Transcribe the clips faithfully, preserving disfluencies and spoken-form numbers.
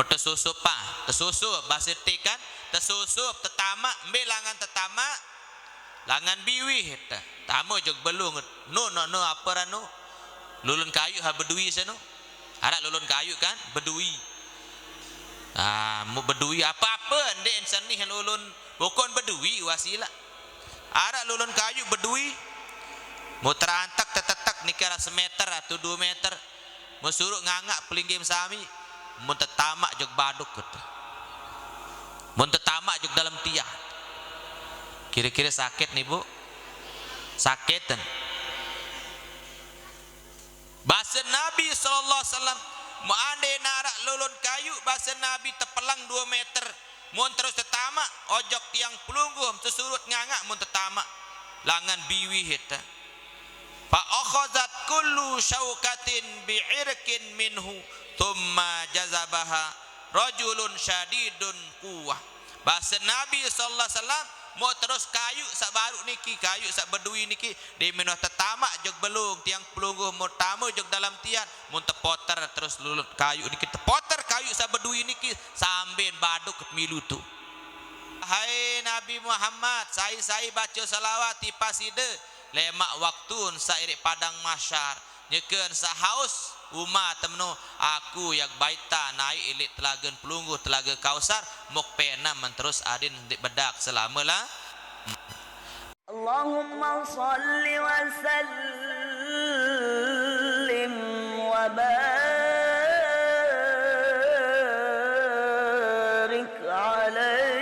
Petesusup, ah, tesusup, basa ti kan, tesusup, tetamak, mbe langan tetamak, langan biwih, te-, tama jug belung, nu, nu, nu, apa ranu, lulun kayu ha bedui senu, araq lulun kayu kan, bedui. Ah, mu bedui apa-apa, ndeq senih lulun, bukon bedui wasilah. Araq lulun kayu bedui, mu terantek tetetek niki araq semeter atau dua meter. Mun suruq ngangaq pelinggih sami, mun tetamaq jok baduk gitu. Mun tetamaq jok dalem tian. Kire-kire sakit nih, Bu? Sakiten. Base Nabi sallallahu alaihi wasallam, mu ande naraq lulun kayu, base Nabi tepeleng dua meter, mun terus tetamaq, ojok tiang pelungguh, sesurut ngangaq mun tetamaq. Langan biwih ite. Fa akhazat kullu syaukatin bi'irqin minhu, tsumma jazabaha rajulun syadidun quwwah. Base Nabi sallallahu alaihi wasallam, mau terus kayu saq baruq niki, kayu saq bedui niki, di menoh tetamaq jok belung tiang pelungguh, mau tame jok dalem tian, mun tepoter terus lulut kayu niki, tepoter kayu saq bedui niki, samben baduk milu tu. Hai Nabi Muhammad, sai-sai baca salawat tipaside, lemaq waktun saq iriq padang mahsyar, nyeken saq haus, umat temenu, aku yaq baita naik iliq telagen pelungguh, telaga Kausar, muk penem terus adin ndeq bedak selama la-. Allahumma shalli wa sallim wa barik alaihi.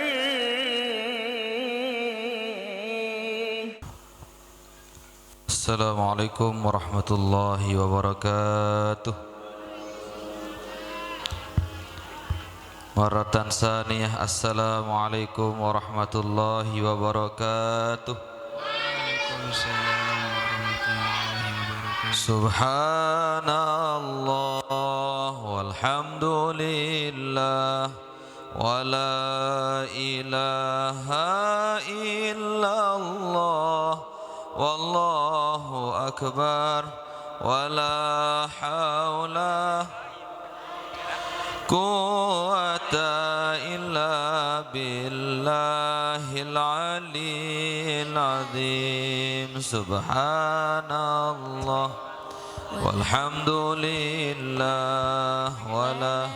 Assalamualaikum warahmatullahi wabarakatuh. Marratan saniyah, assalamualaikum warahmatullahi wabarakatuh. Waalaikumsalam warahmatullahi wabarakatuh. Subhanallah walhamdulillah, wa la ilaha illallah, wallahu akbar, wa la haula quwwata illa billahil aliyyil azim. Subhanallah walhamdulillah, wa la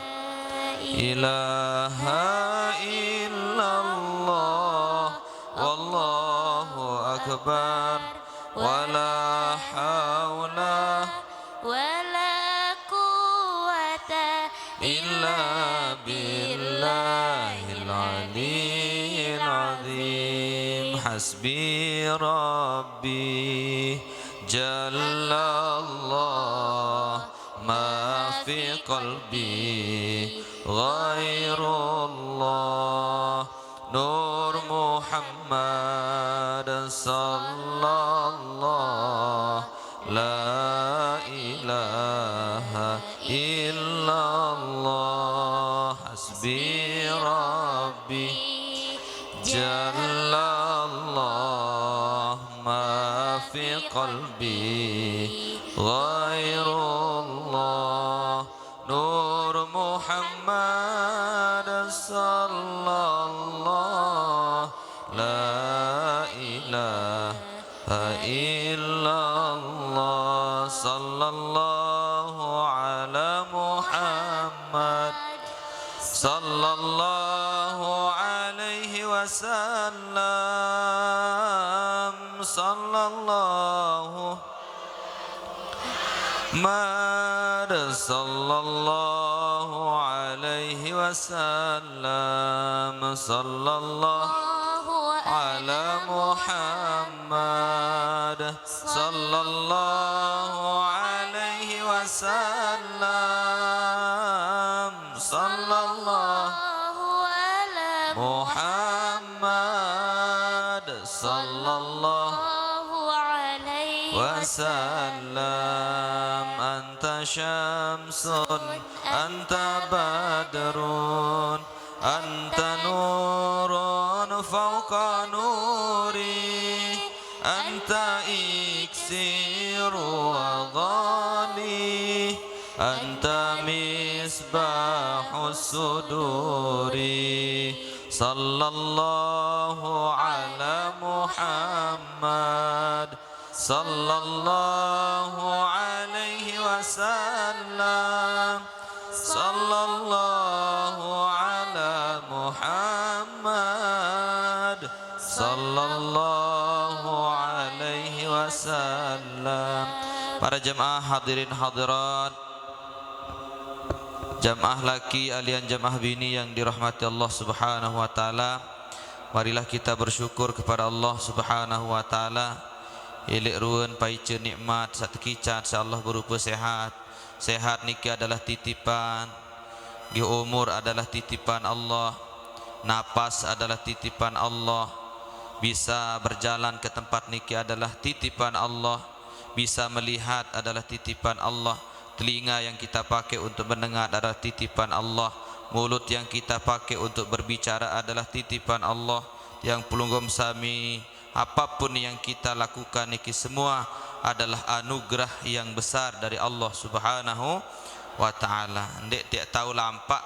ilaha illallah, wallahu akbar, wa la haula wa la quwwata illa billahil aliyyil azim. Hasbi Rabbi jallallah, ma fi qalbi ghairullah. Nur Muhammad sallallah, la ilaha illallah, hasbi Rabbi jallallah, ma fi qalbi ghairullah. Nur Muhammad sallallah, la ilaha illallah, sallallahu ala Muhammad, sallallahu alaihi wasallam, sallallahu Muhammad sallallahu alaihi wasallam, sallallahu ala Muhammad sallallahu alaihi wasallam, sallallahu ala Muhammad sallallahu alaihi wasallam. Anta syamsun, anta badrun, anta nurun fawqa nuri, anta iksiru wa dhali, anta misbahus الصدور. صلى الله على محمد. صلى الله عليه وسلم. صلى الله على محمد. صلى الله عليه وسلم. Para jemaah hadirin hadirat, jamaah laki alian jamaah bini yang dirahmati Allah Subhanahu wa taala, marilah kita bersyukur kepada Allah Subhanahu wa taala. Ilik rueun paiceun nikmat satekican, insyaallah, berupa sehat. Sehat niki adalah titipan. Nggih, umur adalah titipan Allah. Napas adalah titipan Allah. Bisa berjalan ke tempat niki adalah titipan Allah. Bisa melihat adalah titipan Allah. Telinga yang kita pakai untuk mendengar adalah titipan Allah. Mulut yang kita pakai untuk berbicara adalah titipan Allah. Tiang pelungguh sami, apapun yang kita lakukan niki semua adalah anugerah yang besar dari Allah Subhanahu wa taala. Ndeq tiaq tau lampaq,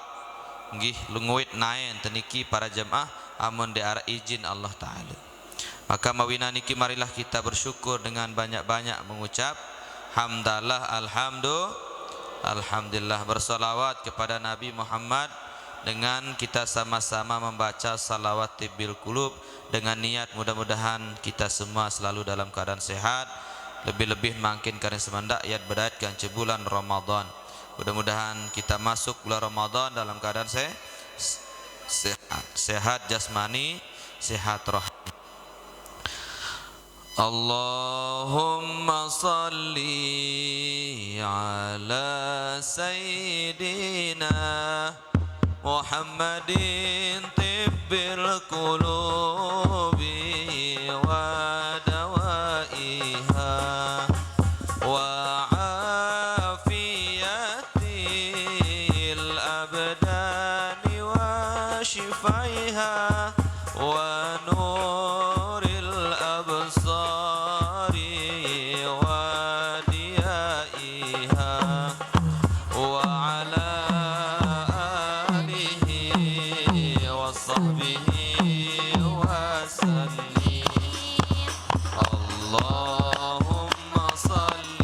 nggih, lenguit naen teniki para jemaah, amun ndeq araq izin Allah taala. Maka mawinan niki marilah kita bersyukur dengan banyak-banyak mengucap hamdalah, alhamdu-, alhamdulillah, bersalawat kepada Nabi Muhammad dengan kita sama-sama membaca salawat tibbil qulub dengan niat mudah-mudahan kita semua selalu dalam keadaan sehat, lebih-lebih mangkin kari semendak yat bedait kance bulan Ramadan. Mudah-mudahan kita masuk bulan Ramadan dalam keadaan se-, sehat, sehat jasmani, sehat rohani. اللهم صل على سيدنا محمد طب القلوب ودوائها وعافية الأبدان وشفائها ونور الأبصار وضيائها وعلى آله وصحبه وسلم. اللهم صل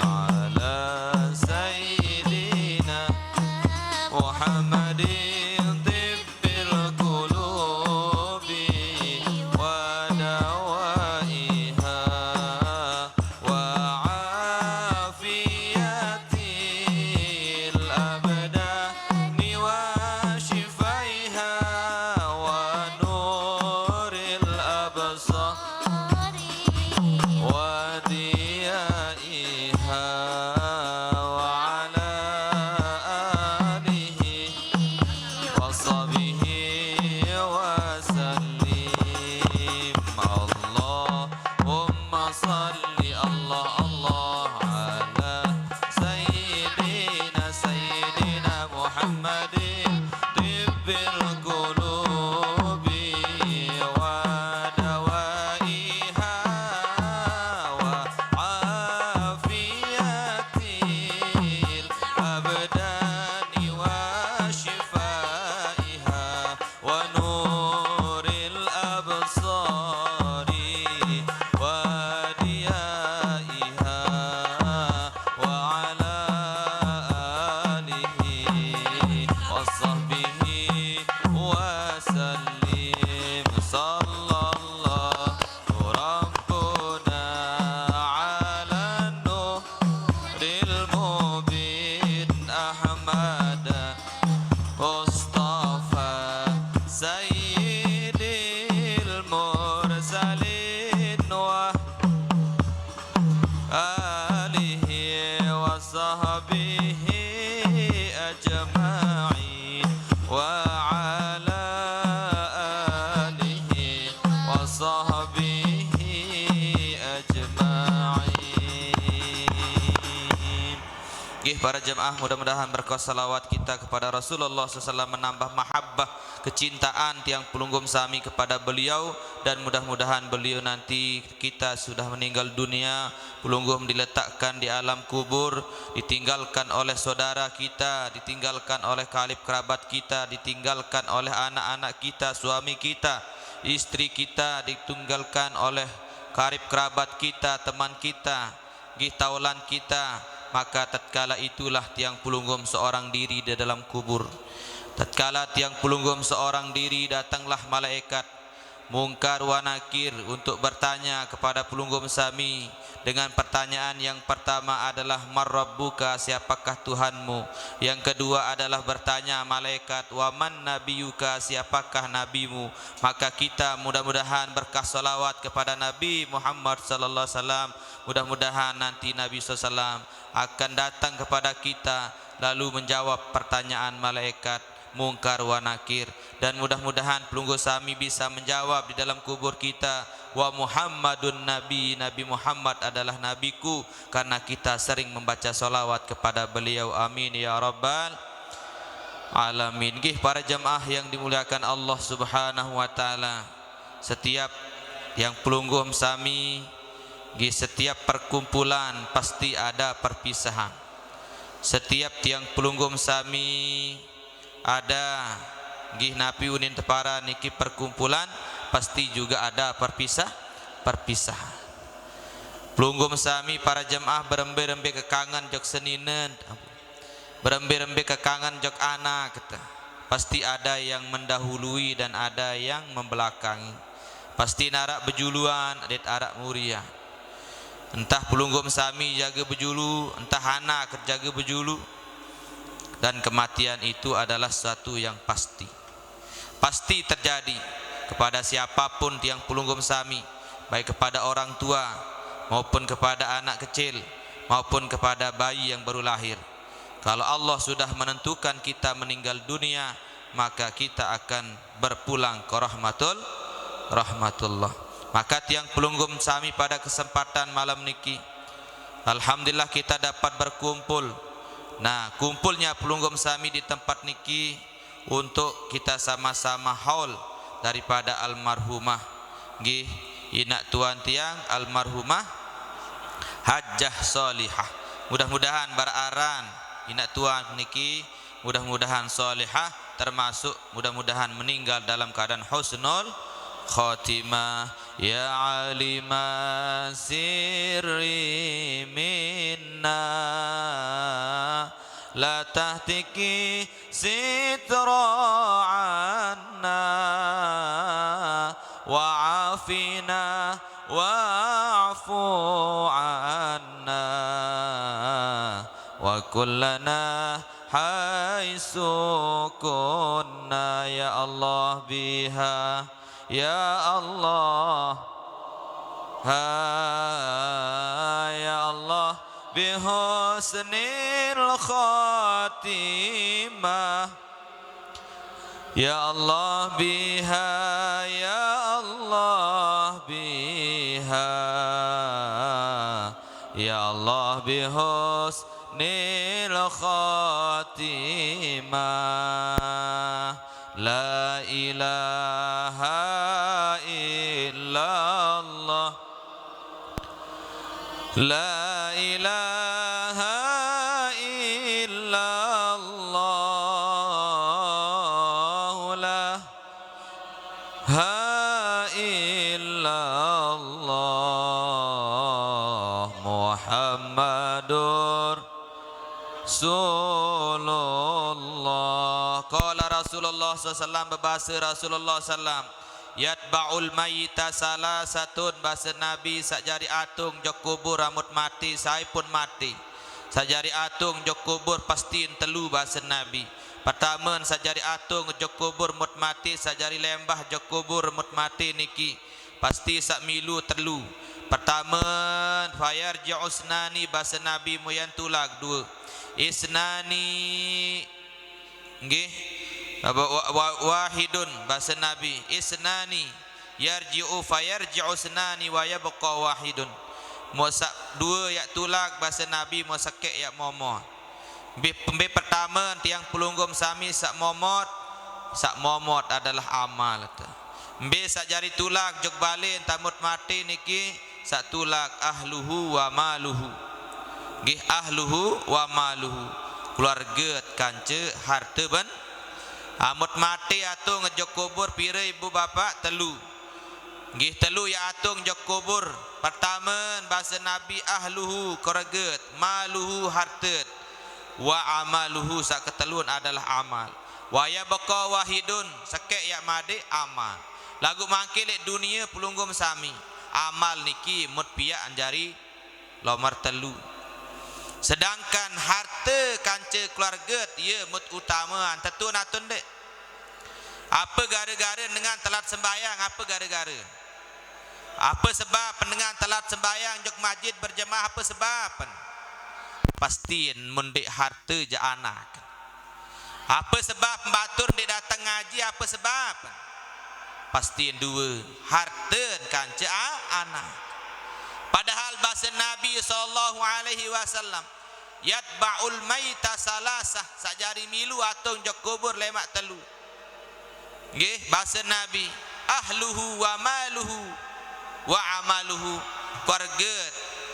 على سيدنا محمد طب القلوب ودوائها وعافية الأبدان وشفائها ونور الأبصار وضيائها وعلى آله وصحبه وسلم. اللهم صل الله الله على سيدنا سيدنا محمد طب القلوب ودوائها وعافية الأبدان وشفائها ونور الأبصار وضيائها وعلى آله وصحبه وسلم. صلى الله ربنا على النور المبين أحمد مصطفى سيد المرسلين وآله وصحبه أجمعين وعلى آله وصحبه أجمعين. Nggih, Para jemaah, mudah-mudahan berkah salawat kita kepada Rasulullah sallallahu alaihi wasallam menambah mahabbah, kecintaan tiang pelungguh sami kepada beliau, dan mudah-mudahan beliau nanti kita sudah meninggal dunia, pelungguh diletakkan di alam kubur, ditinggalkan oleh saudara kita, ditinggalkan oleh karib kerabat kita, ditinggalkan oleh anak-anak kita, suami kita, istri kita, ditinggalkan oleh karib kerabat kita, teman kita, gih taulan kita, maka tatkala itulah tiang pelungguh seorang diri di dalam kubur. Tatkala tiang pelungguh seorang diri, datanglah malaikat Mungkar wa Nakir untuk bertanya kepada pelungguh sami dengan pertanyaan yang pertama adalah, "Man rabbuka?" Siapakah Tuhanmu? Yang kedua adalah bertanya malaikat, "Wa man nabiyuka?" Siapakah nabimu? Maka kita mudah-mudahan berkah salawat kepada Nabi Muhammad sallallahu alaihi wasallam, mudah-mudahan nanti Nabi sallallahu alaihi wasallam akan datang kepada kita lalu menjawab pertanyaan malaikat Mungkar wa Nakir. Dan mudah-mudahan pelungguh sami bisa menjawab di dalam kubur kita, "Wa Muhammadun Nabi, Nabi Muhammad adalah nabiku," karena kita sering membaca salawat kepada beliau. Amin ya rabbal alamin. Gih para jemaah yang dimuliakan Allah Subhanahu wa taala, setiap tiang pelungguh sami, gih setiap perkumpulan pasti ada perpisahan. Setiap tiang pelungguh sami ada, gih napi unin tepara niki perkumpulan, pasti juga ada perpisah, perpisahan. Pelungguh sami para jemaah berembe-rembe kekangen jok seninen, berembe-rembe kekangen jok anak, kata. Pasti ada yang mendahului dan ada yang membelakangi. Pasti narak bejuluan, adet arak murian. Entah pelungguh sami jaga bejulu, entah anak jaga bejulu. Dan kematian itu adalah suatu yang pasti. Pasti terjadi kepada siapapun tiang pelungguh sami, baik kepada orang tua maupun kepada anak kecil maupun kepada bayi yang baru lahir. Kalau Allah sudah menentukan kita meninggal dunia, maka kita akan berpulang ke rahmatul rahmatullah. Maka tiang pelungguh sami pada kesempatan malam niki, alhamdulillah kita dapat berkumpul. Nah, kumpulnya pelungguh sami di tempat niki untuk kita sama-sama haul daripada almarhumah, gih, inak tuan tiang almarhumah Hajjah Solihah. Mudah-mudahan bararan inak tuan niki, mudah-mudahan solihah, termasuk mudah-mudahan meninggal dalam keadaan husnul khotimah. Ya alima sirri minna, la tahtiki sitra anna, wa afina wa'fu anna, wa kullana haitsu kunna. Ya Allah, biha, ya Allah, ha, ya Allah, bihusnil khatimah. Ya Allah, biha, ya Allah, biha, ya Allah, bihusnil khatimah. La ilaha illallah. La ilaha illallah, la ha illallah, Muhammadur Rasulullah. Qala Rasulullah sallallahu alaihi wasallam, berbahasa Rasulullah sallam, "Yatba'ul mayyita salasatun," basa Nabi, sak jari atung jok kubur amun mati, saipun mati. Sak jari atung jok kubur pasti telu, basa Nabi. Pertama, sak jari atung jok kubur mut mati, sak jari lembah jok kubur mut mati niki pasti sak milu telu. Pertama, fayarji'u isnani, basa Nabi, muyan tulak dua. Isnani, nggih. Apa, wa-, wa-, wahidun, basa Nabi. Isnani yarji'u, fayarji'u isnani wa yabqa wahidun. Mau sak dua yak tulak, basa Nabi, mau sekek yak momo. Mbe, mbe pertame tiang pelungguh sami saq momot, saq momot adalah amal te. Mbe saq jari tulak jok bale entan mut mate niki saq tulak ahluhu wa maluhu. Nggih, ahluhu wa maluhu. Keluarge kance harte ben. Amut mate atung jok kubur pire ibu bapak? Telu. Nggih, telu yaq atung jok kubur. Pertame, base Nabi, ahluhu, keluarget, maluhu, hartet, wa amaluhu, saq ketelun adalah amal. Wa yabqa wahidun, sekeq yaq madeq amal. Laguq mangkin leq dunie pelungguh sami, amal niki mut piaq jari Nomor telu. Sedangkan harte kance keluarget, ie mut utamean. Tetu atun ndeq? Ape gare-gare dengan telat sembahyang? Ape gare-gare? Ape sebab dengan telat sembahyang jok masjid berjemaah? Ape sebab? Pastin mun ndeq harte jaq anak. Ape sebab batur ndeq dateng ngaji? Ape sebab? Pastin due, harten kance a-, anak. Padahal base Nabi sallallahu alaihi wasallam, "Yatba'ul maita salasah," saq jari milu atung jok kubur lemaq telu. Nggih, base Nabi, "Ahluhu wa maluhu wa amaluhu," keluarget,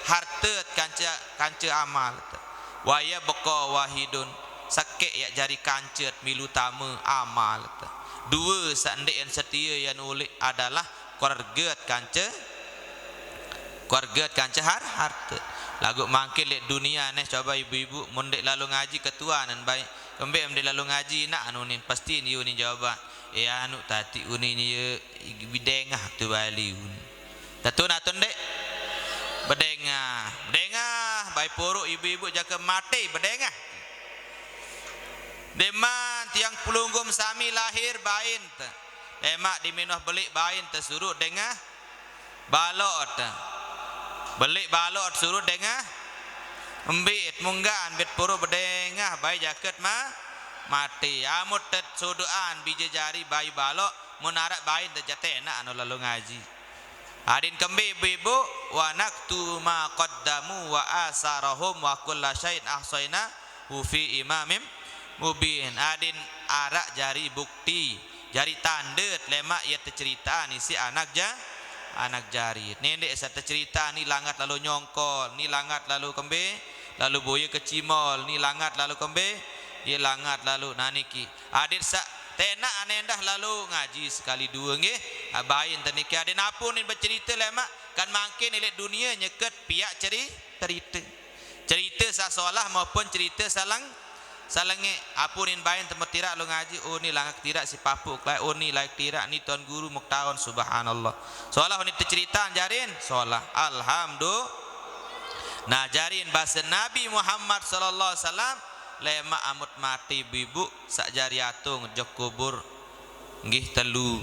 hartet kance, kance amal. "Wa yabqa wahidun," sekeq yaq jari kancet milu tame, amal. Due saq ndeqen setie yan uleq adalah keluarget kance, keluarget kance har-, hartet. Laguq mangkin leq dunie neh, coba ibu-ibu, mun ndeq lalo ngaji ketuanen bae. Kembeq ndeq lalo ngaji, inaq anu nin, pasti niu nin jawaban. Eh, anu tati uni nie bedengah tu bali uni. Tetu atun ndeq? Bedengah. Bedengah, bae poroq ibu-ibu jake mate, bedengah. Deqman tiang pelungguh sami lahir bain te. Lemaq di menoh beleq bain te suruq dengah baloq te. Beleq baloq suruq dengah embit, munggah ambit poroq bedengah bae jaket ma-, mate. Amut tet sodoqan bije jari bae baloq, mun araq bain te jaq tenaq anu lalo ngaji. Adin kembeq ibu-ibu, "Wa naktubu ma qaddamu wa asarahum wa kulla syai'in ahsainahu fi imamim mubin." Adin araq jari bukti, jari tandet lemaq ie teceritean isiq anak ja-, anak jari. Nendeq saq teceritean ni langat lalo nyongkol, ni langat lalo kembeq, lalo boye kecimol, ni langat lalo kembeq, ie langat lalo. Nah niki. Adin saq tenaq ane endah lalo ngaji sekali due nggih. Bain te niki adin apun nin becerite lemaq, kan mangkin leq dunie nyeket piaq ceri-, cerite. Cerite saq solah maupun cerite saleng-, salengeq. Apun nin bain te metiraq lo ngaji, oh ni langat tiraq si papuq kelai, oh ni laik tiraq ni tuan guru muk taun, subhanallah. Solah uni teceritean jarin, solah. Alhamdulillah. Nah, jarin base Nabi Muhammad sallallahu alaihi wasallam, lemaq amut mate ibu-ibu saq jari atung jok kubur. Nggih telu.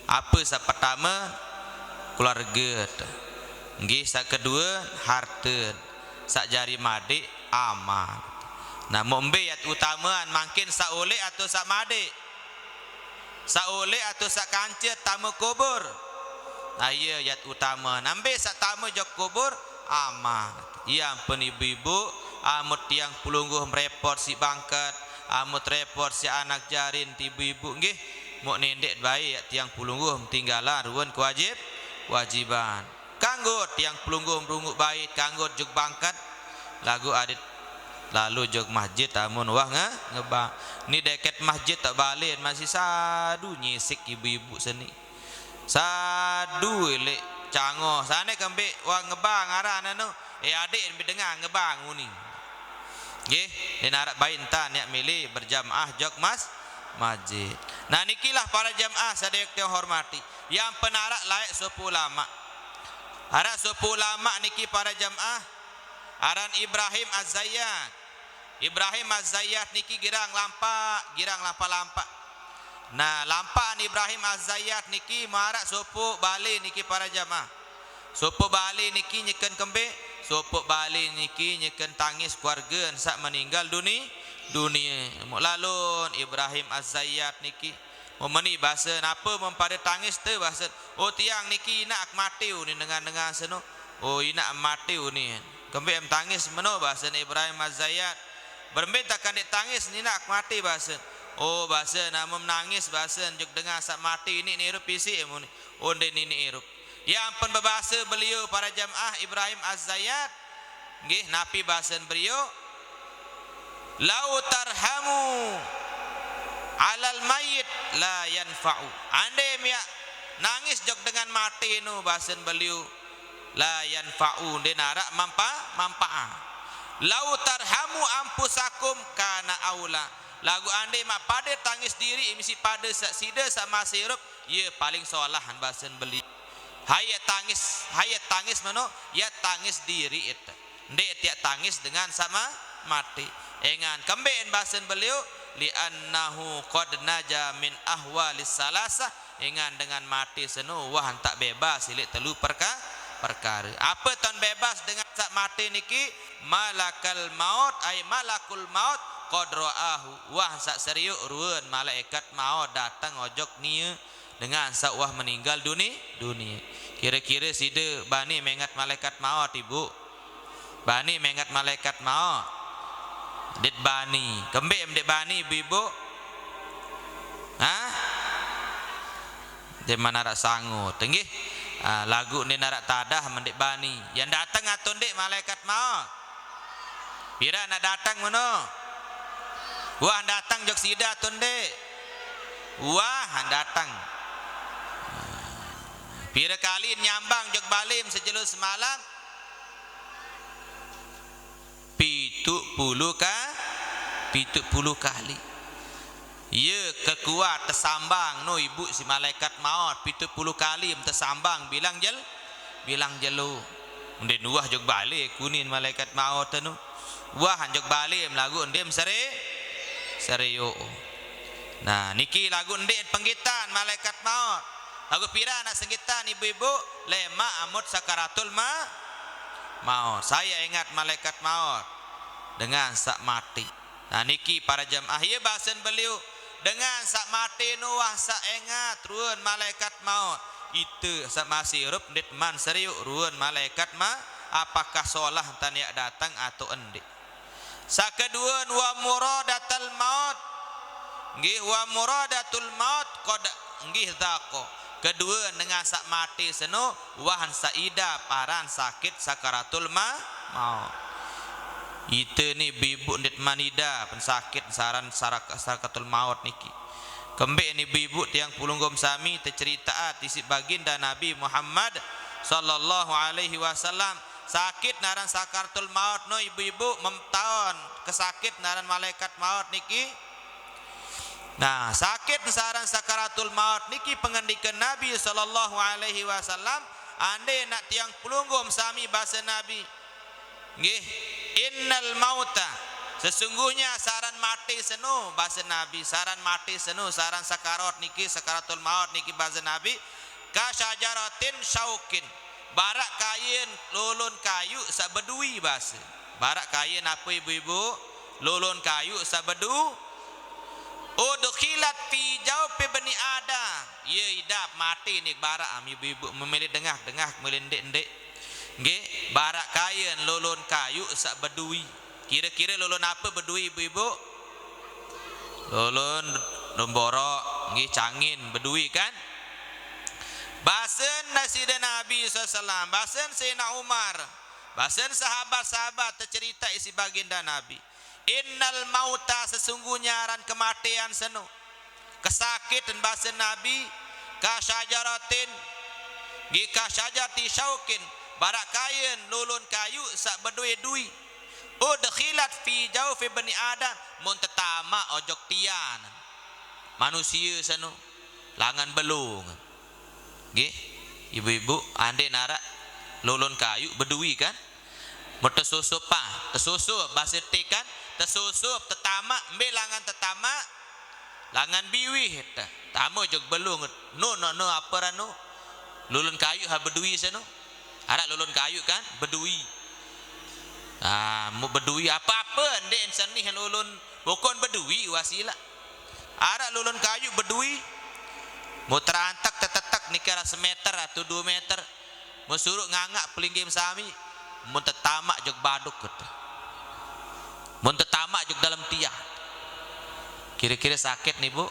Ape saq pertame? Keluarge. Nggih saq kedue, harte. Saq jari madeq, amal. Nah, muk mbe yat utamean mangkin saq uleq atau saq madeq? Saq uleq atau saq kancet tame kubur? Nah, ie yat utamean. Mbe saq tame jok kubur? Amal. Ie ampen ibu-ibu, amut tiang pelungguh merepot siq bangket, amut repot siq anak jarin ti ibu-ibu nggih, muk nendeq bae yaq tiang pelungguh metinggalan ruen kewajib-, kewajiban. Kanggo tiang pelungguh merunguq bait, kanggo jok bangket, laguq adit lalo jok masjid amun wah nge-, ngebang. Ni deket masjid taq balen masih sadu nyisik ibu-ibu seni. Sadu leq cangoh. Sane kembeq wah ngebang aran anu. Eh, adeq mbe dengah ngebang uni. Nggih, nin araq bain tan yaq mele berjamaah jok mas-, masjid. Nah, nikilah para jamaah saq tiang hormati. Yang penaraq laeq sopoq ulama. Araq sopoq ulama niki para jamaah. Aran Ibrahim Az-Zayyat. Ibrahim Az-Zayyat niki girang lampaq, girang lampaq-lampaq. Nah, lampaqan Ibrahim Az-Zayyat niki maraq sopoq bale niki para jamaah. Sopoq bale niki nyeken kembeq? Sopoq bale niki nyeken tangis keluargen saq meninggal duni-, dunie. Muk lalun Ibrahim Az-Zayyat niki. Muk meni basen, "Ape mun pade tangis te?" basen. "Oh, tiang niki inaq mate uni dengan-dengan seno." "Oh, inaq mate uni." "Kembeq em tangis meno?" basen Ibrahim Az-Zayyat. Berembe takan ndeq tangis, ninaq mate basen. Oh, basen, amun nangis basen, jok dengan saq mate, iniq ne irup isiq, amun. Oh, ndeq niniq irup. Ya ampun, bebase beliau para jamaah Ibrahim Az-Zayyat. Nggih, napi basen beliau? "Lau tarhamu alal mayyit la yanfa'u." Ande miaq nangis jok dengan mate no, basen beliau, la yanfa'u, ndeq naraq mampa-, manpaat. "Lau tarhamu anfusakum kana aula." Laguq ande maq pade tangis diriq, misi pade saq side saq masih irup, ye paling solahan, basen beliau. Haye tangis, haye tangis meno, ya tangis diriq ite. Ndeq tiaq tangis dengan saq ma-, mate. Engan kembeqn basen beliau, "Li'annahu qad naja min ahwalis salasah." Engan dengan mate seno wah ntaq bebas sileq telu perka-, perkare. Ape ton bebas dengan saq mate niki? Malakal maut, ay malakul maut qad ra'ahu. Wah saq serioq ruen malaikat maut dateng ojok nie dengan saq wah meninggal duni-, dunie. Kire-kire side bani menget malaikat maut, Ibu? Bani menget malaikat maut? Ndeq bani. Kembeq ndeq bani, Ibu-ibu? Hah? Ndeqman araq sangu. Tenggih. Ah, laguq ndeqn araq tadah men ndeq bani. Yan dateng atau ndeq malaikat maut? Pire anak dateng meno? Wah dateng jok side atau ndeq? Wah dateng. Pire kali nyambang jok balem sejelo semalam? Pitu puluh ka-, pitu puluh kali. Ye kekuat tesambang no ibu si malaikat maut pitu puluh kali tesambang bilang jel-, bilang jelo. Ndeqn wah jok bale kunin malaikat maut anu. Wah jok bale laguq ndeqm sere-, serioq. Nah, niki laguq ndeq penggitan malaikat maut. Laguq pire anak senggitan ibu-ibu? Lemaq amut sakaratul ma-, maut. Saya ingat malaikat maut dengan saq mati. Nah, niki para jamaah, ye basen beliau, dengan saq mate no wah saq engat ruen malaikat maut. Ite saq masih irup ndeqman serioq ruen malaikat ma-, apakah solah entan yaq dateng atau ndeq. Saq keduen, wa muradatal maut. Nggih, wa muradatul maut qad nggih dzaqo. Kedue, dengan saq mate seno, wahan saq idap aran sakit sakaratul ma-, maut. Ite ni ibu-ibu ndeqman idap pen sakit saran sarak-, sakaratul maut niki. Kembeq ni ibu-ibu tiang pelungguh sami teceritaat isiq baginda Nabi Muhammad sallallahu alaihi wasallam. Sakit naran sakaratul maut no ibu-ibu, mem-, taon kesakit naran malaikat maut niki. Nah, sakit saran sakaratul maut niki pengendikan Nabi sallallahu alaihi wasallam, ande nak tiang pelungguh sami base Nabi. Nggih, innal mauta, sesungguhnya saran mate seno base Nabi, saran mate seno, saran sakarat niki, sakaratul maut niki base Nabi, ka syajaratin syaukin, barak kayen lolon kayu saq bedui base. Barak kayen ape ibu-ibu? Lolon kayu saq bedu-, udkhilat fi jaufi bani Adam. Ye idap mate ni barak am ibu-ibu memilih dengah, dengah memilih ndeq-ndeq. Nggih, barak kayen lolon kayu saq bedui. Kire-kire lolon ape bedui ibu-ibu? Lolon, lon borok, nggih cangin bedui kan? Basen Side Nabi sallallahu alaihi wasallam, basen Sayyidina Umar, basen sahabat-sahabat tecerita isiq baginda Nabi. Innal mauta, sesungguhnya aran kematean seno. Kesakiten base Nabi, ka syajaratin, nggih ka syajarati syaukin, barak kayen lolon kayu saq bedue dui. Udkhilat fi jaufi bani Adam, mun tetamaq ojok tian manusie seno, langan belung. Nggih, ibu-ibu, ande naraq lolon kayu bedui kan? Mun tesusup, ah, tesusup, base te kan? Tesusup, tetamaq, mbe langan tetamaq? Langan biwih, te-, tame jok belung, no, no, no, ape rano? Lolon kayu ha bedui seno. Araq lolon kayu kan? Bedui. Ah, mu bedui ape-ape, ndeq senih lolon, pokon bedui wasilah. Araq lolon kayu bedui, mu terantek tetetek niki araq semeter atau due meter. Mu suruq ngangaq pelinggih sami, mun tetamaq jok baduk kete. Mun tetamak jok dalem tian. Kira-kira sakit nih, Bu?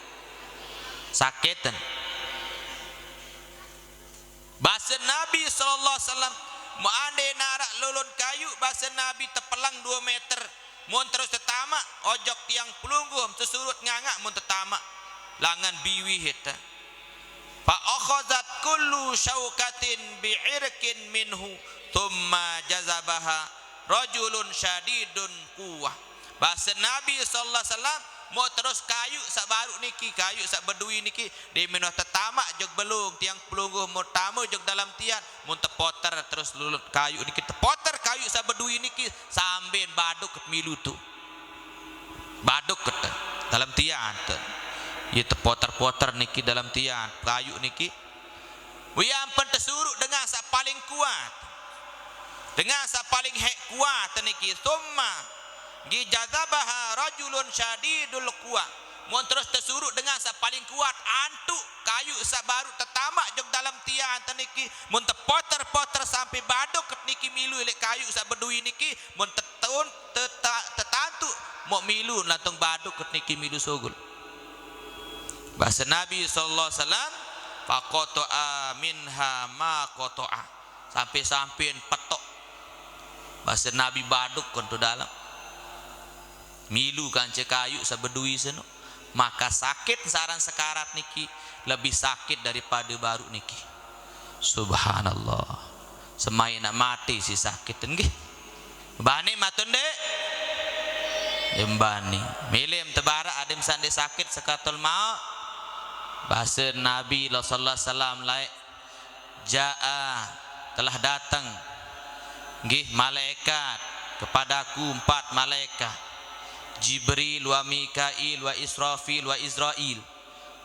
Sakit ten. Base Nabi sallallahu alaihi wasallam, "Mun ande narak lolon kayu," base Nabi, "tepeleng dua meter. Mun terus tetamak, ojok tiang pelungguh tesurut nganga mun tetamak. Langan biwih ita." "Fa akhazat kullu syaukatin bi'irqin minhu, thumma jazabaha rajulun syadidun quwwah." Base Nabi sallallahu alaihi wasallam, "Mun terus kayu saq baruq niki, kayu saq bedui niki, di menoh tetamak jok belung tiang pelungguh, mun tame jok dalem tian, mun tepoter terus lulut kayu niki, tepoter kayu saq bedui niki, samben baduk milu tu." Baduk kete, dalem tian te. Ye tepoter-poter niki dalem tian, kayu niki. Wiampen tesuruk dengan saq paling kuat. Dengan saq paling hek kuat niki. Summa nggih jazabaha rajulun syadidul quwa. Mun terus tesuruk dengan saq paling kuat, antuk kayu saq baruq tetamak jok dalem tian te niki. Mun tepoter-poter sampai baduk niki milu leq kayu saq bedui niki. Mun tetun, teta-, tetantuk, mok milu lantung baduk niki milu sugul. Base Nabi sallallahu alaihi wasallam, "Faqata'a minha ma qata'a." Sampai-sampean petok. Base Nabi baduk kontu dalam. Milu kance kayu saq bedui seno. Maka sakit saran sekarat niki lebih sakit daripada baruq niki. Subhanallah. Semai nak mati si sakit nggih. Bani matun, Dek? Embani. Milim tebarak adim sandi sakit sekatul maut. Base Nabi sallallahu alaihi wasallam laeq, "Jaa, telah datang, nggih, malaikat kepadaku, empat malaikat. Jibril wa Mikail wa Israfil wa Izrail."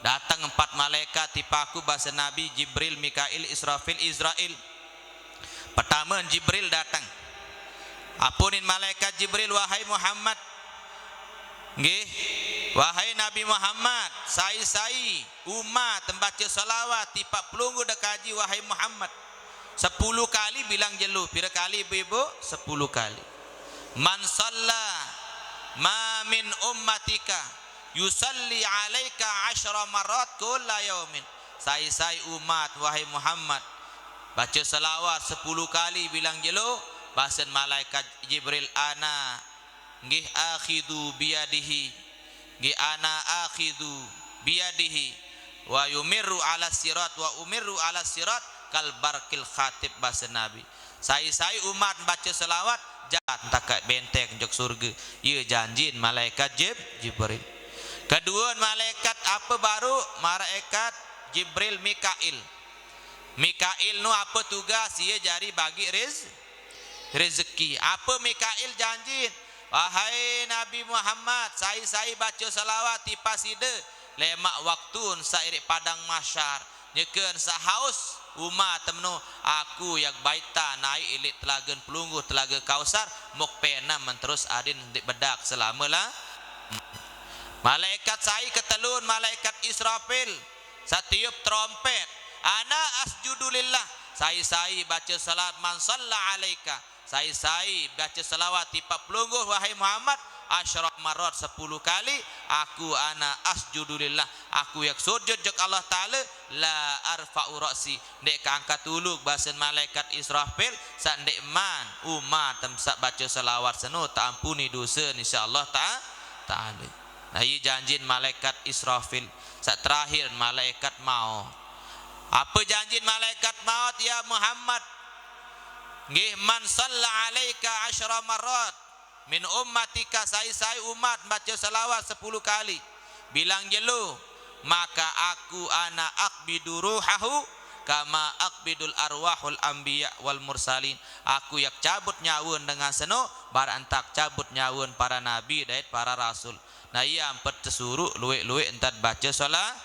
Datang empat malaikat tipaku, base Nabi, Jibril, Mikail, Israfil, Izrail. Pertama Jibril datang. Apunin malaikat Jibril, "Wahai Muhammad, nggih, wahai Nabi Muhammad, sai-sai umat mbace selawat tipaq pelungguh de kaji, wahai Muhammad, sepuluh kali bilang jelo." Pira kali, Ibu-ibu? Sepuluh kali. "Man shalla ma min ummatika yusalli alaika asyra marrat kulla yaumin." Sai-sai umat, wahai Muhammad, baca selawat sepuluh kali bilang jelo, basen malaikat Jibril, "Ana, nggih, akhidhu biyadihi, nggih, ana akhidhu biyadihi, wa yumirru ala sirat, wa umirru ala sirat kal barqil khatib," basen Nabi. Sai-sai umat baca selawat, jat entakak benteng jok surga. Iya janjin malaikat Jib-, Jibril. Kedua malaikat apa baru? Malaikat Jibril Mikail. Mikail nu apa tugas? Iya jari bagi rez-, rezeki. Apa Mikail janjin? Wahai Nabi Muhammad, sai-sai baca selawat tipaq side, lemaq waktun saq iriq padang mahsyar, nyeken saq haus umat temno, aku yak baita naik ilik telagen pelungguh telaga Kausar, muk penem menterus adin ndeq bedak selama la. Malaikat sai ketelun, malaikat Israfil, saq tiup trompet. Ana asjudu lillah, sai-sai baca salat man salla alaika, sai-sai baca selawat tipaq pelungguh, wahai Muhammad, asyra marrat, sepuluh kali, aku ana asjudu lillah, aku yak sujud jok Allah Taala, la arfa'u ra'si, ndeq keangkat ulu, basen malaikat Israfil, saq ndeqman umat tem saq baca selawat seno teampuni dosen, insya Allah ta-, Taala. Nah, iya janjin malaikat Israfil, saq terakhir malaikat maut. Apa janjin malaikat maut, ya Muhammad? Nggih, man salla alaika asyra marrat min ummatika, sai-sai umat baca selawat sepuluh kali, bilang jelo, maka aku ana aqbidu ruhahu kama aqbidul arwahul anbiya wal mursalin. Aku yak cabut nyawen dengan seno, baraq entak cabut nyawen para nabi dait para rasul. Nah, iya ampet tesuruq lueq-lueq entat baca sola-,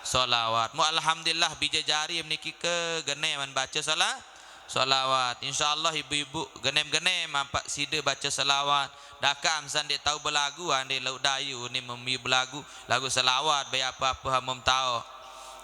solawat. Mu alhamdulillah, bije jari meniki ke geneman baca sola-, solawat. Insyaallah ibu-ibu genem-genem ampak side baca selawat. Dakaq amsan ndeq tao belagu, ande lauq dayu ni memi belagu, lagu selawat, bae apa-apa hamum tao.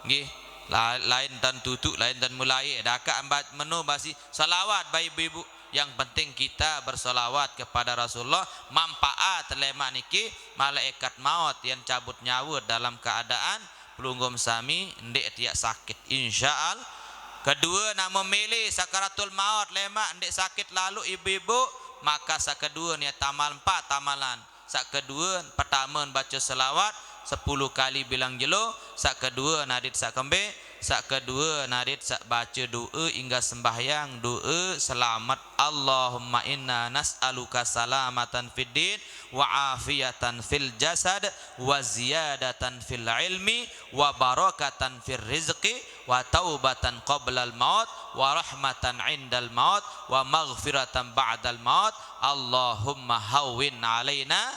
Nggih. La-, lain tan tutuq, lain tan mulai. Dakaq ambat meno basi selawat bae ibu-ibu. Yang penting kita bersolawat kepada Rasulullah, manfaat lemaq niki, malaikat maut yang cabut nyawa dalam keadaan pelungguh sami ndeq tiaq sakit. Insyaallah. Kedue, namun mele sakaratul maut lemaq ndeq sakit lalo ibu-ibu, maka saq kedue niat amal empat amalan. Saq kedue, pertame bace selawat sepuluh kali bilang jelo, saq kedue nadit saq kembe, saq kedue nadit saq bace doe inggas sembahyang, doe selamet. Allahumma inna nas'aluka salamatan fid din wa afiatan fil jasad wa ziyadatan fil ilmi wa barakatan fir rizqi wa taubatan qablal maut wa rahmatan indal maut wa maghfiratan ba'dal maut. Allahumma hawwin alaina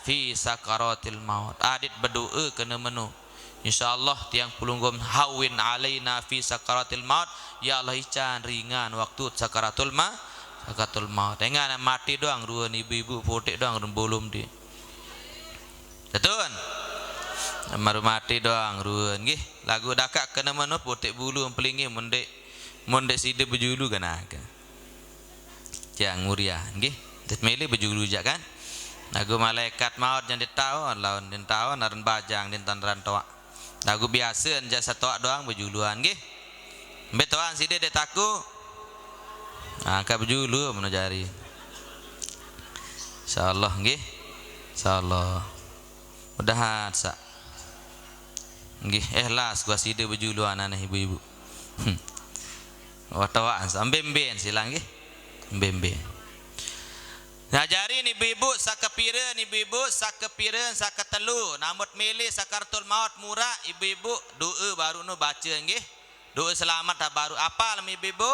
fi sakaratil maut. Adit bedoe kene meno. Insyaallah tiang pelungguh hawwin alaina fi sakaratil maut. Ya Allah, ican ringan waktu sakaratul ma-, sakaratul maut. Engan mate doang ruen ibu-ibu, puteq doang ruen bolom di. Tetun. Maru mate doang ruen nggih. Laguq dakaq kene meno puteq bulu pelinggih mun ndeq, mun ndeq side bejulu gen aga. Tiang ngurian nggih. Ndeq mele bejulu jaq kan. Laguq malaikat maut jaq ndeq taon, laun ndeq taon aren bajang ndeq taon aren toaq. Laguq biase jaq setoaq doang bejuluan nggih. Mbe toan side ndeq taku? Nah, angkat bejulu meno jari. Insyaallah nggih. Insyaallah. Mudahan saq nggih ikhlas gua side bejulu anane ibu-ibu. Hmm. Wah, toaq saq mbe-mbe silang nggih. Mbe-mbe. Nah, jari ni ibu-ibu, saq kepire ni ibu-ibu, saq kepire, saq ketelu. Namut mele sakaratul maut muraq ibu-ibu, doe baruq nu bace nggih. Doe selamet baruq apal mi ibu-ibu?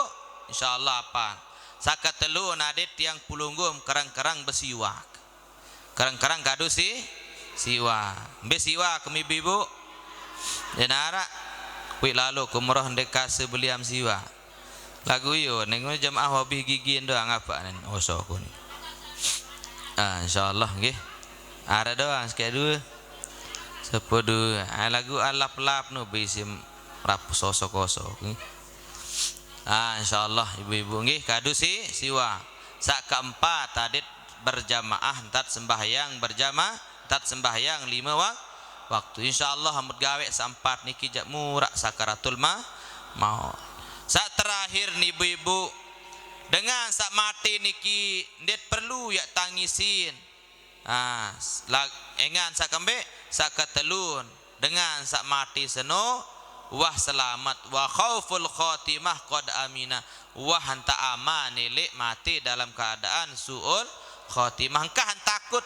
Insyaallah apal. Saq ketelu nadit tiang pelungguh kereng-kereng besiwak. Kereng-kereng kadu si, siwak. Mbe siwak mi ibu-ibu? Ndeq araq. Kuiq lalo ku meroh ndeq kase beliam siwak. Laguq iyo, ning jemaah wabih gigin doang apaq nen oso ku ni. Ah, insyaallah nggih. Araq doang sekeq due. Sepo due. Ah, laguq alap-lap nu bisi rap sosok-osok nggih. Ah, insyaallah ibu-ibu nggih kadu si, siwak. Saq keempat adit berjamaah ntat sembahyang berjama-, ntat sembahyang lime wak-, waktu. Insyaallah amut gaweq saq empat niki jaq muraq sakaratul ma-, maut. Saq terakhir ni ibu-ibu, dengan saq mate niki ndeq perlu yaq tangisin. Ah, s-, la-, engan saq kembe, saq ketelun. Dengan saq mate seno, wah selamet, wa khauful khotimah qad amina, wah ntaq aman ileq mate dalam keadaan su'ul khotimah. Engkah takut.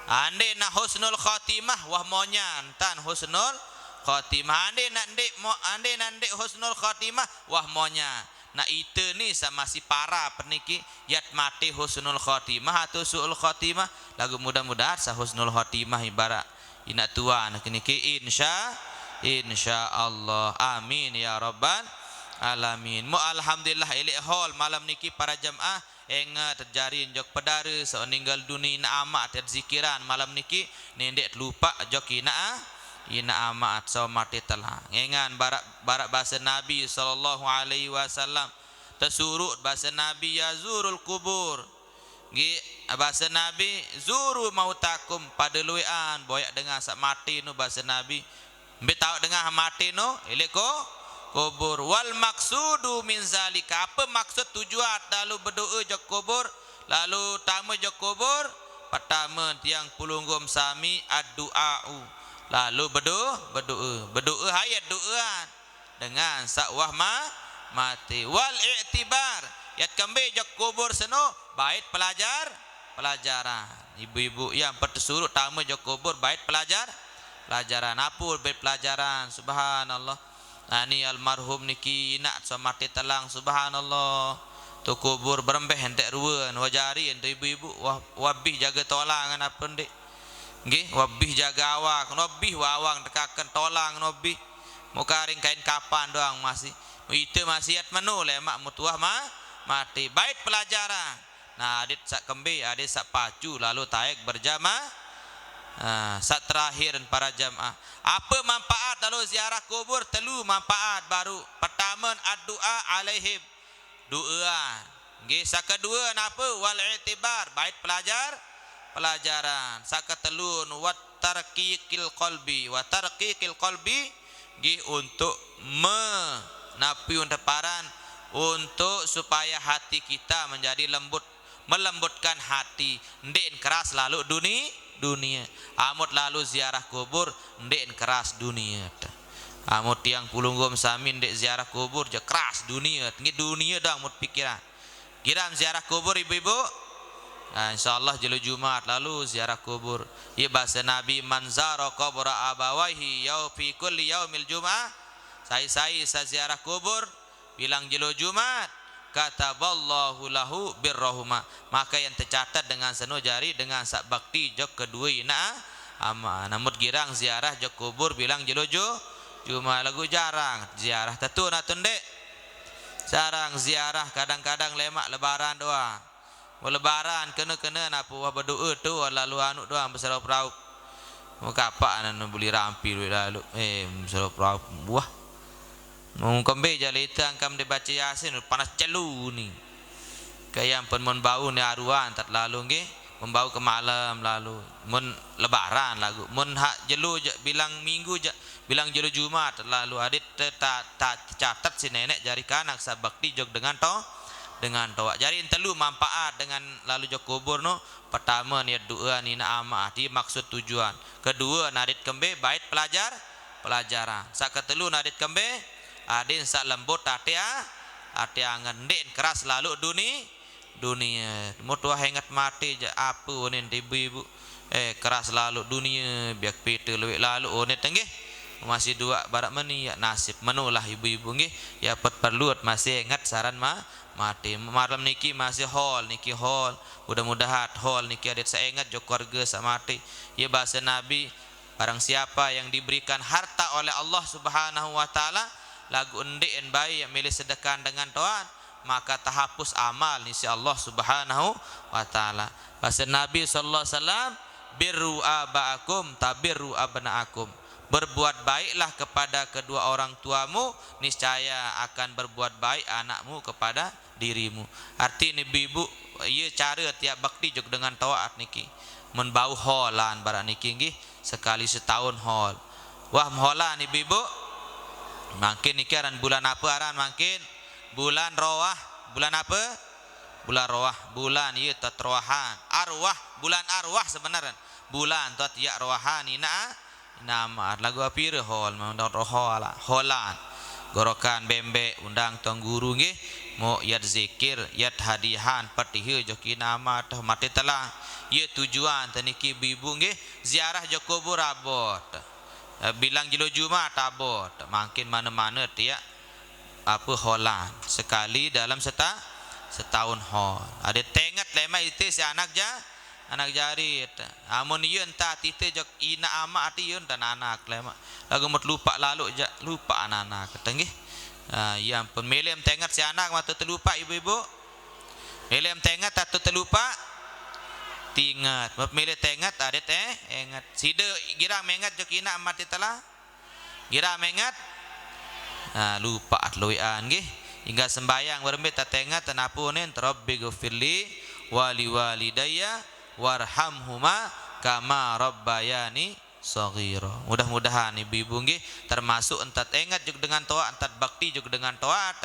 Ande naq husnul khotimah, wah monyan, ntan husnul khotimah. Ande naq ndeq mo-, ande naq ndeq husnul khotimah, wah monyan. Nah, ite ni saq masih parap niki, yat mate husnul khotimah atau su'ul khotimah, laguq mudah-mudahan saq husnul khotimah ibarat inaq tuan niki, insya, insya Allah. Amin ya rabbal alamin. Mu alhamdulillah ileq hol malam niki para jemaah. Enget jari jok pedare saq ninggal dunie inaq amaq tet zikiran malam niki, nendeq telupaq jok inaq, inaq amaq saq mate telang. Engan barak, barak base Nabi sallallahu alaihi wasallam. Tesuruq base Nabi, "Ya zurul kubur." Nggih, base Nabi, "Zuru mautakum," pade lueqan boyaq dengah saq mate nu base Nabi. Mbe taoq dengah mate no, ileq ko-, kubur. Wal maksudu min zalika, ape maksud tujuan lalu bedoe jok kubur, lalu tame jok kubur? Pertame, tiang pelungguh sami addu'au. Lalu bedo-, bedoe. Bedoe hayat doean. Dengan saq wah ma-, mate. Wal i'tibar, yat kembe jok kubur seno, bait pelajar-, pelajaran. Ibu-ibu yang petesuruq tame jok kubur, bait pelajar-, pelajaran. Ape bait pelajaran? Subhanallah. Nah, ni almarhum niki inaq saq mate telang, subhanallah. Tu kubur berembeh enteq ruen, wah jari ente ibu-ibu, wah, wah bih jage tolang ape ndeq? Nggih, wah bih jage awak, no bih wah awak tekaken tolang, no bih. Mukaring kain kapan doang masih. Ite masih yat meno lemaq mutuah ma-, mate. Bait pelajaran. Nah, adit saq kembe, adit saq pacu lalu taek berjama-, ah, saq terakhir para jamaah. Ape manfaat lalu ziarah kubur? Telu manfaat baru. Pertame, addu'a alaihim. Doean. Nggih, sakaduwa napa? Wal i'tibar, bait pelajar, pelajaran. Sakatelun, wat tarqiqil qalbi, wa tarqiqil qalbi, nggih, untuk menapi unteparan, untuk supaya hati kita menjadi lembut, melembutkan hati, ndeqn keras lalu duni, dunia. Amut lalu ziarah kubur, ndeqn keras dunia. Amut tiang pelungguh sami ndeq ziarah kubur, ja keras dunia. Nggih, dunia dang mut pikiran. Kiram ziarah kubur, ibu-ibu? Nah, insyaallah jelo Jumat lalu ziarah kubur. Iya, bahasa Nabi, "Man zara qabra abawaihi yau fi kulli yaumil jum'ah." Sai-sai sa ziarah kubur bilang jelo Jumat, kataballahu lahu birrahuma. Maka yang tercatat dengan seno jari dengan saq bakti jok kedue inaq ama. Namut girang ziarah jok kubur bilang jelo Ju-, Jumat, laguq jarang ziarah. Tetu natu ndeq? Sarang ziarah kadang-kadang lemaq lebaran doang. Mau lebaran kene-kene napu wah bedoe tu lalu anu doang beseraup-raup. Mau kapaq nanu beli rampi lueq lalu. Eh, beseraup-raup. Wah. Mau kembe jaq lite angkam dibace Yasin, panas celu ni. Kayang pen mun bau ni aruan tat lalu nggih. Mun bau ke malem lalu. Mun lebaran lagu. Mun hak jelo jaq bilang minggu jaq Bilang jelo Jumat lalu adeq te-, ta-, ta-, tecatet siq neneq jari kanak saq bakti jok dengan to-, dengan toaq. Jari telu manpaat dengan lalu jok kubur no. Pertame, niat du'e inaq amaq, ati maksud tujuan. Kedue, nadeq kembe bait pelajar, pelajaran. Saq ketelu, nadeq kembe adeqn saq lembut ate a-, ate angen, ndeqn keras lalu duni, dunie. Mut wah enget mate jaq, ape onen ibu-ibu? Eh, keras lalu dunie, biak pite lueq lalu onet nggih. Masih duaq baraq meni, ya nasib. Menolah ibu-ibu nggih. Ya pet perlu masih enget saran ma-, mate. Malem niki masih hol, niki hol. Mudah-mudahan hol niki adeq saq enget jok keluarge saq mate. Ye, bahasa Nabi, barang siapa yang diberikan harta oleh Allah Subhanahu wa Ta'ala, laguq ndeqn bae milih sedekah dengan toaq, maka tahapus amal ni siq Allah Subhanahu wa Ta'ala. Bahasa Nabi sallallahu alaihi wasallam, "Birru abaakum tabirru abnaakum." Berbuat baiklah kepada kedua orang tuamu, niscaya akan berbuat baik anakmu kepada dirimu. Artine, ibu-ibu, ye care tiap bakti jok dengan toaq niki. Mun bau holan baraq niki nggih, sekali setahun hol. Wah, holan ibu-ibu. Mangkin niki aran bulan ape aran mangkin? Bulan Roah. Bulan ape? Bulan Roah. Bulan ye tetroahan. Arwah, bulan arwah sebenarne. Bulan tot ya roahan inaq, inaq amaq. Laguq apire hol, mandot rohola, holan. Gorokan bembeq, undang tong guru nggih. Mok yat zikir, yat hadiahan, petihe jok inaq amaq, toh mate telang. Ye tujuan te niki ibu-ibu nggih, ziarah jok kubur abot. Eh, bilang jelo Jumat abot. Mangkin mane-mane tiaq ape holan. Sekali dalam seta-, setahun hol. Adeq tenget lemaq ite siq anak ja-, anak jari. Amun ye entah ite jok inaq amaq ati ye entah nanak lemaq. Laguq mut lupaq lalu jaq, lupaq anak-anak. Kete nggih. Ah, ye ampun, mele tenget siq anak mate telupaq ibu-ibu. Mele tenget atau telupaq? Tinget. Mele tenget adeq, eh, enget. Side girang menget jok inaq mate telang? Girang menget? Nah, lupaq lueqan nggih. Ingga sembahyang berembe tatenget, napunin, "Rabbighfirli wa liwalidayya warhamhuma kama rabbayani shaghira." Mudah-mudahan ibu-ibu nggih termasuk entat enget jok dengan toaq, entat bakti jok dengan toaq.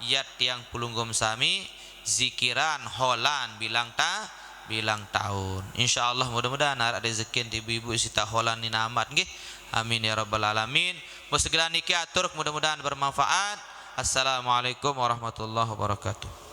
Yat tiang pelungguh sami zikiran holan bilang ta-, bilang taun. Insyaallah, mudah-mudahan araq rezekin ibu-ibu sita holan inaq amaq nggih. Amin ya rabbal alamin. Muk segelan niki atur, mudah-mudahan bermanfaat. Assalamualaikum warahmatullahi wabarakatuh.